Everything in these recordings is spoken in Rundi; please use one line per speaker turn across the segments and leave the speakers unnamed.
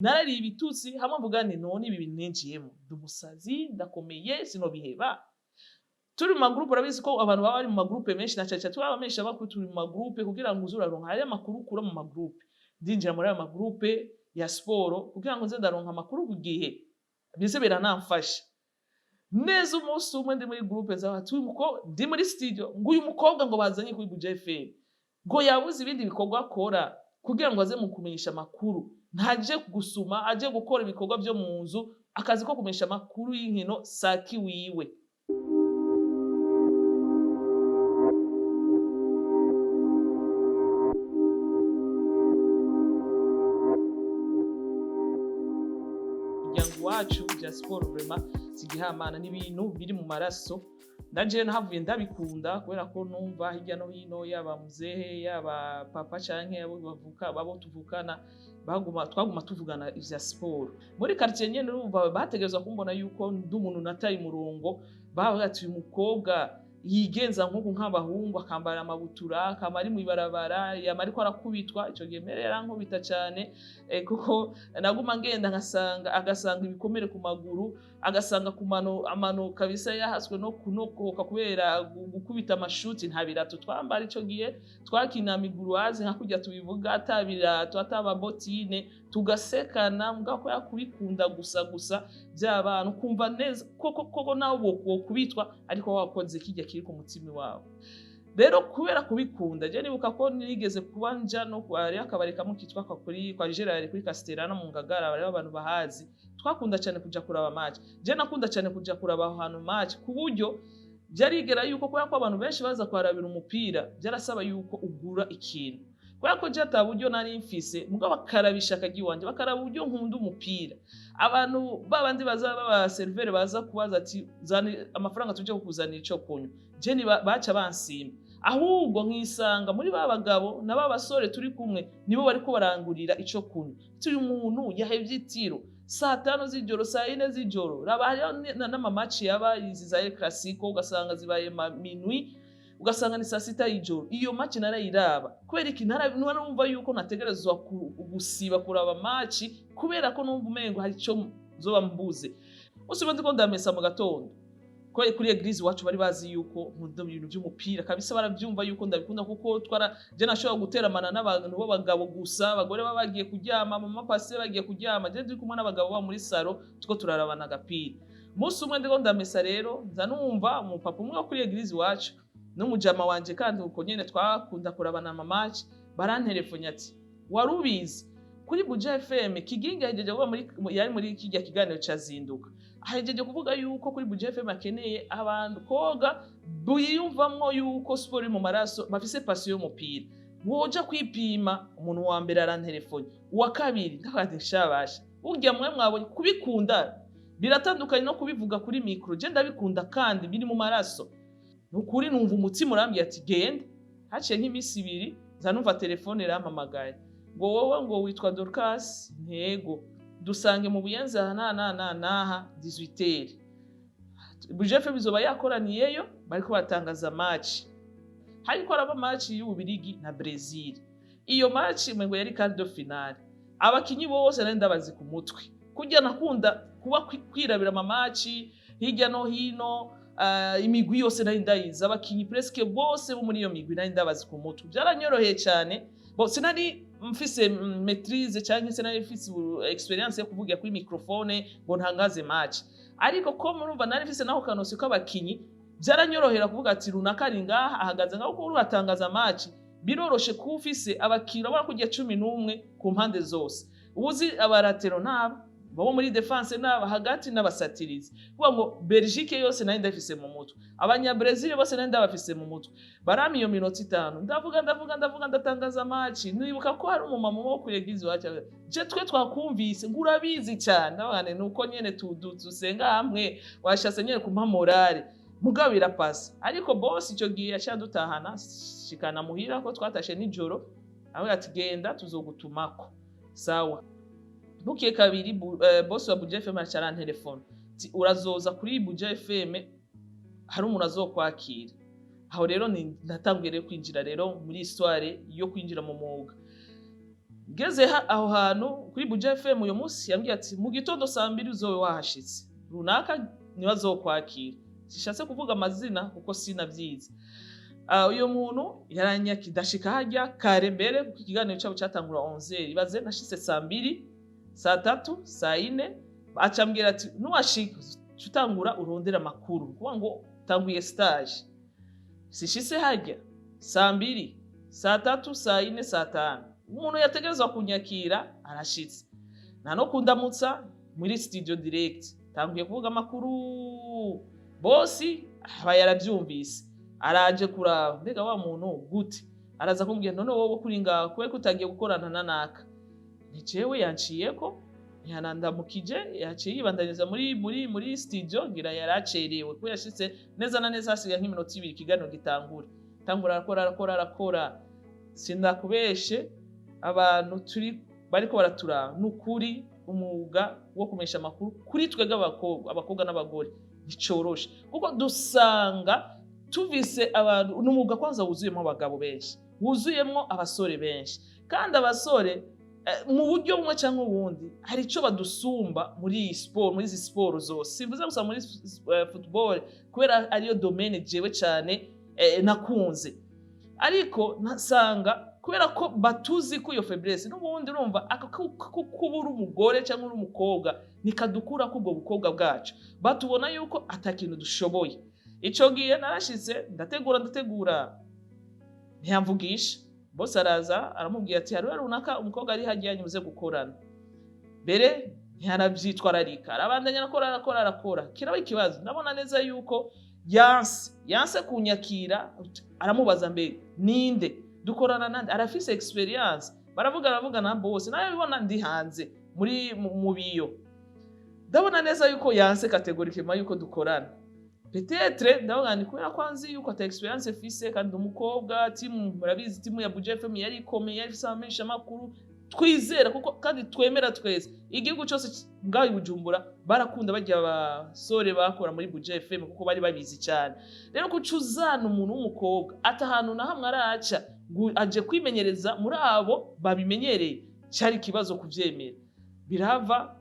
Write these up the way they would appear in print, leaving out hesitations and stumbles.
Narariye ibitutsi hamwe mvuga nti: "None ibi bintu ninjiyemo, ndi umusazi, ndakomeye, sinobiheba." Turi mu magroupe, urabizi ko abantu baba bari mu magroupe menshi, na cyane cyane turi abamenyesha bakuru, turi mu magroupe kugira ngo uze uraronka hariyo amakuru ukura mu magroupe. Ndinjira muri ayo magroupe ya siporo kugira ngo nze ndaronka amakuru ku gihe, bize biranamfasha neza. Umunsi umwe ndi muri groupe z'abatu, ndi muri studio, ngo uyu mukobwa ngo bazanye kuri Buja FM ngo yabuze ibindi bikorwa akora kugira ngo aze mu kumenyesha amakuru, ntaje gusuma, aje gukora ibikorwa byo mu nzu, akazi ko kumenyesha amakuru y'inkino saki wiwe. Umuryango wacu bya siporo vraiment sigihamana, n'ibintu biri mu maraso. Ndaje nahavuye ndabikunda kubera ko numva hirya no hino, yaba muzehe, yaba papa, canke abo bavuka, babo tuvukana, baguma twaguma tuvugana ivya siporo muri quartier nyene. Urumva bategerezwa kumbona yuko ndi umuntu nataye umurongo. Bavuga ati: "Uyu mukobwa yigenza nk'uku nk'abahungu, akambara amabutura, akaba ari mw'ibarabara, yama ariko arakubitwa." Ico gihe mbere yarankubita cane, kuko naguma ngenda ngasanga agasanga ibikomere ku maguru, agasanga ku mano, amano kabisa yahaswe no kunokoka kubera gukubita amashuti. Nta birato twambara ico gihe, twakina miguruwazi nka kurya tubivuga, ata birato, ata mabotine, tugasekana. Mugabo kubera kubikunda gusa gusa by'abana, ukumva neza koko koko nawe wokubitwa ariko wakoze kirya kiri ku mutima wawe. Rero kubera kubikunda, je nibuka ko nigeze kuba nja no hariho akabari kamwe kitwa kwa kuri kwa Gerard kuri Castellano mu Ngagara, bariho abantu bahazi. Twakunda cyane kuja kuraba match. Je nakunda cyane kuja kuraba aho hantu match, ku buryo byarigera yuko kubera ko abantu benshi baza kuharabira umupira, byarasaba yuko ugura ikintu. Kubera ko je ata buryo nari mfise, mugabo bakaraba ishaka ry'iwanje, bakaraba uburyo nkunda umupira, abantu babandi baza baba serveur baza kubaza ati: "Zana amafaranga tuje kukuzanira ico kunywa." Je ni baca bansimba, ahubwo nkisanga muri ba bagabo na ba basore turi kumwe nibo bariko barangurira ico kunywa. Turi umuntu yahevye itiro saa 5 z'ijoro, saa 4 z'ijoro. Raba hariho n'amamatch yaba izi za El Clasico, ugasanga zibaye minuit, ugasanga ni saa 6 y'ijoro. Iyo match narayiraba. Kubera iki? Narumva yuko nategerezwa gusiba kuraba match kubera ko numva umengo hari ico nzoba mbuze. Umunsi umwe ndiko ndamesa mu gatondo, ko kuri église iwacu bari bazi yuko nkunda ibintu by'umupira kabisa, barabyumva yuko ndabikunda, kuko twara je nashobora guteramana n'abantu b'abagabo gusa, abagore baba bagiye kuryama, mama pase bagiye kuryama, je ndi kumwe n'abagabo baba muri salon tuko turarabana agapira. Umunsi umwe ndiko ndamesa rero, nza numva umupapa umwe wo kuri église iwacu n'umujama wanje, kandi uko nyene twakunda kurabana ama match, baranterefonya ati: "Wari ubizi kuri Buja FM Kigingi yahejeje kuvuga muri yari muri kijya kiganiro ca Zinduka, ahejeje kuvuga yuko kuri Buja FM akeneye abantu koga biyumvamwo yuko siporo iri mu maraso, bafise passion y'umupira, woja kwipima?" Umuntu wa mbere arantelefone, uwa kabiri. Ndavuga nti: "Shabasha, burya mwe mwabonye kubikunda biratandukanye no kubivuga kuri micro. Je ndabikunda kandi biri mu maraso." Nukuri numva umutima urambwiye ati: "Genda." Haciye nk'iminsi 2, nza numva telefone irampamagaye ngo: "Wowe ngo witwa Dorcas?" Ntego, "Dusange mu Buyenzi aha na na na naha 18h, Buja FM izoba yakoraniyeyo, bariko batangaza match." Hariko haraba match y'Ububirigi na Brazil. Iyo match umengo yari quart de finale. Abakinyi bose nari ndabazi ku mutwe, kurya nakunda kuba kwirabira ama match hirya no hino, imigwi yose nari ndayizi, abakinyi presque bose bo muri iyo migwi nari ndabazi ku mutwe. Byaranyoroheye cyane. Bon, sinari mfise maîtrise cyangwa sinari mfise expérience yo kuvugira kuri microphone ngo ntangaze match, ariko ko murumva nari mfise naho kanosi k'abakinyi, byaranyorohera kuvuga ati: "Runaka ari ngaha, ahagaze ngaho." Kuko uratangaza match biroroshe kuba ufise abakinyi, urabona ko ugiye 11 ku mpande zose, uzi abalatéraux n'aba bo muri défense n'aba hagati n'abasatirizi. Kuvuga ngo Belgique yose nari ndafise mu mutwe, abanya-Brazil bose nari ndabafise mu mutwe. Barampa iyo minota 5, ndavuga, ndavuga, ndavuga, ndatangaza match. Nibuka ko hari umumama wo kuri église iwacu: "Je twe twakumvise ngo urabizi cyane." Ndavuga nti: "Nuko nyene dusenga hamwe, washatse nyene kumpa morale." Mugabo birapasa. Ariko boss icyo gihe yaciye adutahana shikana muhira, ko twatashe nijoro, avuga ati: "Genda, tuzogutumako." Sawa. Bukiye kabiri, boss wa Buja FM aca arantelefona ati: "Urazoza kuri Buja FM, hari umuntu azokwakira." Aho rero ni natanguye rero kwinjira rero muri histoire yo kwinjira mu mwuga. Ngeze aho hantu kuri Buja FM, uyu munsi yambwiye ati: "Mu gitondo saa 2 uzobe wahashitse, runaka niwe azokwakira." Sishatse kuvuga amazina kuko sinavyize. Uyo muntu yaranyaki, ndashika harya kare mbere kuko ikiganiro cabo catangura 11. Ibaze, nashitse saa 2, saa 3, saa 4. Acambwira ati: "Nuwashika utangura urondera amakuru," kuvuga ngo tanguye stage. Sishitse harya saa 2, saa 3, saa 4, saa 5, umuntu yategerezwa kunyakira arashitse, nta no kundamutsa muri studio direct. Tanguye kuvuga amakuru, bosi aba yaravyumvise, araje kuraba mbega wa muntu gute. Araza kumbwira: "None wowe kuri ngaho kubera ko utagiye gukorana na naka?" Ni jewe yanciyeko, ntiyanandamukije, yaciye yibandaniza muri studio. Ngira yaracerewe kuko yashitse neza na neza hasigaye nk'iminota 2 ikiganiro gitangure. Tangura arakora, arakora, arakora. Sindakubeshe, abantu turi bariko baraturaba, nukuri umwuga wo kumesha amakuru kuri twebwe abakobwa n'abagore nticoroshe, kuko dusanga tuvise abantu. Ni umwuga kwanza wuzuyemo abagabo benshi, wuzuyemo abasore benshi, kandi abasore mu buryo bumwe cyangwa ubundi hari icyo badusumba muri iyi siporo, muri izi siporo zose. Simvuze gusa muri football kubera ariyo domaine jewe cyane nakunze, ariko nasanga kubera ko batuzi ko iyo faiblesse n'ubundi, urumva kuba uri umugore cyangwa uri umukobwa nikadukura ko ubwo bukobwa bwacu, batubona yuko atakintu dushoboye. Ico gihe narashitse, ndategura, ndategura, ntiyamvugisha. Bose araza aramubwira ati: "Hariho runaka, umukobwa ari hajya, muze gukorana." Mbere ntiyanavyitwararika, arabandanya arakora, arakora, arakora. Kiraba ikibazo, ndabona neza yuko yanse kunyakira. Aramubaza: "Mbere ninde dukorana nande? Arafise experience?" Baravuga, aravuga na bose nawe bibona ndi hanze muri mu biyo, ndabona neza yuko yanse catégoriquement yuko dukorana. Peut-être ndavuga ni kubera ko anzi yuko ata experience fise kandi umukobwa. Timu murabizi, timu ya Buja FM yari ikomeye, yari ifise abamenyesha amakuru twizera kuko kandi twemera twese. Igihugu cyose ngaho i Bujumbura barakunda bajya abasore bakora muri Buja FM kuko bari babizi cyane. Rero kuca uzana umuntu w'umukobwa ata ahantu na hamwe araca ngo aje kwimenyereza muri abo babimenyereye, cyari ikibazo kuvyemera. Birava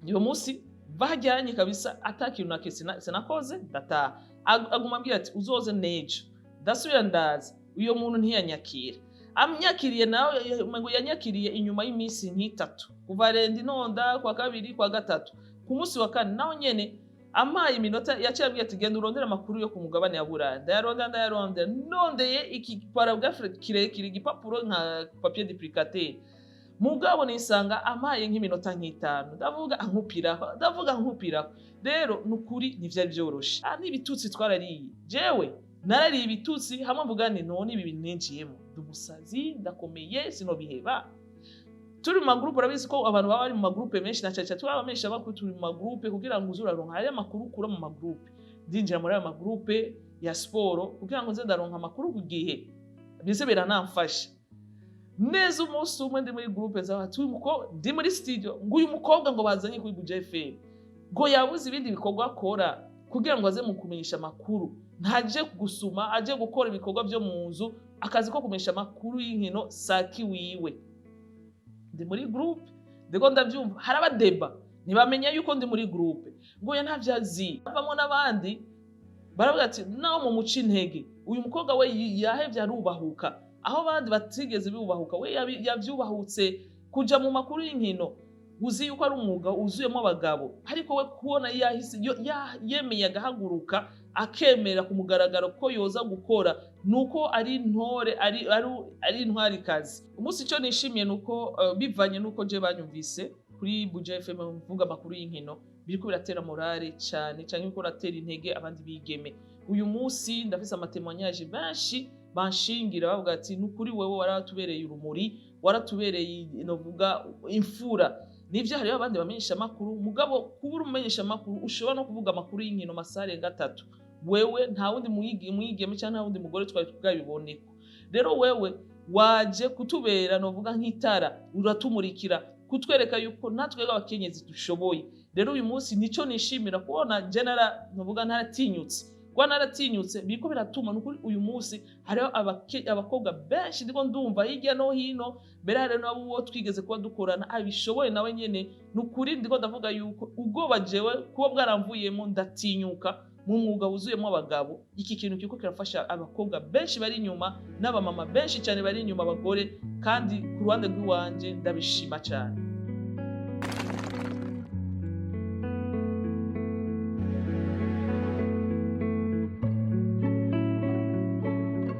uyo munsi bajyanye kabisa, ata kintu na sinakoze, ndataha. Aguma ambwira ati: "Uzoze nejo." Ndasubira ndaza, uyo muntu ntiyanyakira. Amnyakiriye nawe ngo yanyakiriye inyuma y'iminsi nk'itatu, kuva lundi ntonda kwa kabiri, kwa gatatu, ku munsi wa kane naho nyene ampaye iminota, yaciye ambwira ati: "Genda urondere amakuru yo ku mugabane ya Buraya." Ndayarondera, ndayarondera, ndondeye iki paragraphe kirekire, igipapuro nka papier duplicateur. Mugabo nisanga ampaye nk'iminota nk'itanu, ndavuga ankupirako, ndavuga ankupirako. Rero nukuri ntivyari vyoroshe. N'ibitutsi twarariye, jewe narariye ibitutsi hamwe mvuga nti: "None ibi bintu ninjiyemo, ndi umusazi, ndakomeye, sinobiheba." Turi mu ma groupe, urabizi ko abantu baba bari mu ma groupe menshi, na cyane cyane abamenyesha bakuru turi mu ma groupe kugira ngo uze uraronka hariyo amakuru ukura mu ma groupe. Ndinjira muri ayo ma groupe ya siporo kugira ngo nze ndaronka amakuru ku gihe, bize biranamfasha neza. Umunsi umwe ndi muri groupe nza ndi muri studio, ngo uyu mukobwa ngo bazanye kuri Buja FM ngo yabuze ibindi bikorwa akora kugira ngo aze mu kumenyesha amakuru, ntaje gusuma, aje gukora ibikorwa byo mu nzu, akazi ko kumenyesha amakuru y'inkino saki wiwe. Ndi muri groupe, ndiko ndavyumva, harabadeba ntibamenya yuko ndi muri groupe, ngo ya ntavyo azi. Bavamo n'abandi baravuga ati: "Naho mu muca intege, uyu mukobwa we yahevye arubahuka aho abandi batigeze bubahuka, we yavyubahutse kuja mu makuru y'inkino." Uzi yuko ari umwuga wuzuyemo abagabo, ariko we kubona yahise yemeye agahaguruka, akemera ku mugaragaro ko yoza gukora, nuko ari intore, ari intwarikazi. Umunsi icyo nishimiye nuko bivanye nuko je banyumvise kuri Buja FM mvuga amakuru y'inkino, biriko biratera morale cyane cyane, biriko biratera intege abandi bigeme. Uyu munsi ndafise ama témoignages benshi banshingira bavuga ati: "Nukuri wewe waratubereye urumuri, waratubereye novuga imfura." Nivyo, hariho abandi bamenyesha amakuru, mugabo kuba uri umumenyesha amakuru ushobora no kuvuga amakuru y'inkino masaha arenga 3, wewe nta wundi mwigeme cyangwa nta wundi mugore twari bwabiboneko. Rero wewe waje kutubera novuga nk'itara, uratumurikira kutwereka yuko natwe abakenyezi dushoboye. Rero uyu munsi nico nishimira kubona je nara novuga ntaratinyutse. Kuba naratinyutse biriko biratuma nukuri uyu munsi hariho abakobwa benshi ndiko ndumva hirya no hino, mbere hariho nabo uwo twigeze kuba dukorana abishoboye nawe nyene. Nukuri ndiko ndavuga yuko ubwoba jewe kuba bwaramvuyemo, ndatinyuka mu mwuga wuzuyemo abagabo. Iki kintu kiriko kirafasha abakobwa benshi bari inyuma n'abamama benshi cyane bari inyuma, abagore, kandi ku ruhande rw'iwanje ndabishima cyane.